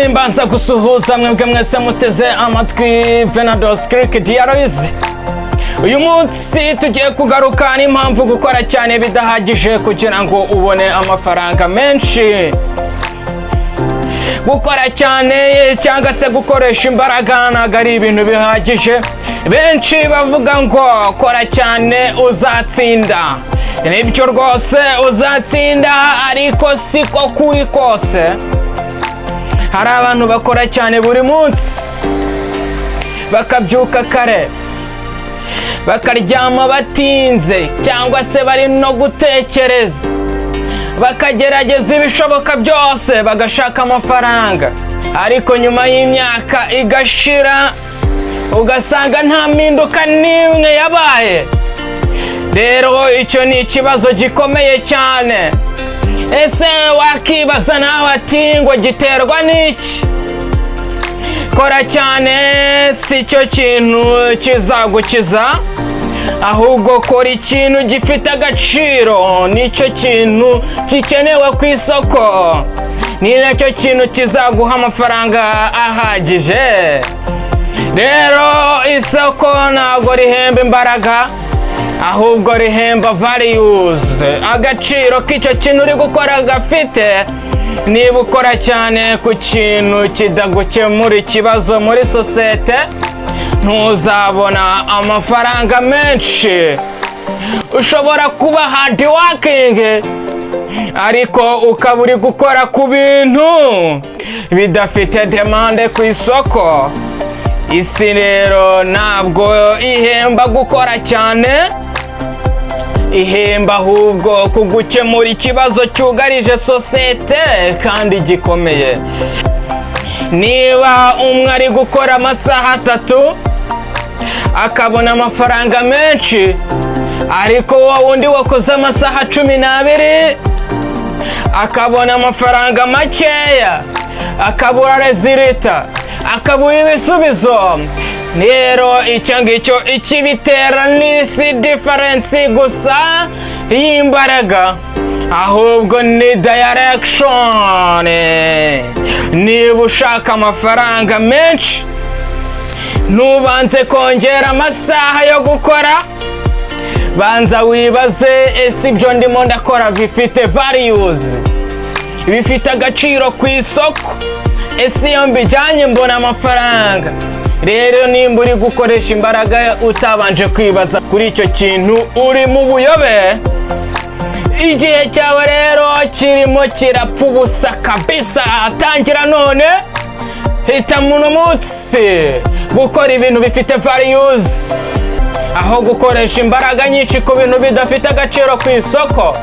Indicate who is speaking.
Speaker 1: Mbanza gusuhuza mwebwe mwese muteze amatwi Venados Click Diaries. Uyu munsi tugiye kugaruka n'impamvu gukora cyane bidahagije kugira ngo ubone amafaranga menshi. Gukora cyane cyangwa se gukoresha imbaraga ntabwo ari ibintu bihagije. Benshi bavuga ngo kora cyane uzatsinda. Nibyo rwose, uzatsinda, ariko siko kuri kose. Hari abantu bakora cyane buri munsi, bakabyuka kare, bakaryama batinze cyangwa se bari no gutekereza, bakagerageza ibishoboka byose bagashaka amafaranga, ariko nyuma y'imyaka igashira ugasanga nta mpinduka n'imwe yabaye. Rero icyo ni ikibazo gikomeye cyane. Ese wakibaza nawe ati ngo giterwa n'iki? Kora cyane si cyo kintu kizagukiza, ahubwo kora ikintu gifite agaciro, nicyo kintu gikenewe ku isoko, ni nacyo kintu kizaguha amafaranga ahagije. Rero isoko ntabwo rihemba imbaraga, ahubwo rihemba values, agaciro k'icyo kintu uri gukora gafite. Niba ukora cyane ku kintu kidagukemura ikibazo muri sosiyete, ntuzabona amafaranga menshi. Ushobora kuba hard working, ariko ukaba uri gukora ku bintu bidafite demande ku isoko. Isi rero ntabwo ihemba gukora cyane, ihemba ahubwo kugukemura ikibazo cyugarije sosiyete kandi gikomeye. Niba umwe ari gukora amasaha 3 akabona amafaranga menshi, ariko wowe undi wakoze amasaha 12 akabona amafaranga makeya, akabura result, akabura ibisubizo, rero icyo ngicyo ikibitera ni si difference gusa y'imbaraga, ahubwo ni direction. Niba ushaka amafaranga menshi, ntubanze kongera amasaha yo gukora. Banza wibaze: ese ibyo ndimo ndakora bifite values, bifite agaciro ku isoko? Ese iyo mbijyanye mbona amafaranga? Rero nimba uri gukoresha imbaraga utabanje kwibaza kuri icyo kintu, uri mu buyobe. Igihe cyawe rero kirimo kirapfa ubusa kabisa. Tangira none, hitamo uno munsi gukora ibintu bifite values aho gukoresha imbaraga nyinshi ku bintu bidafite agaciro ku isoko.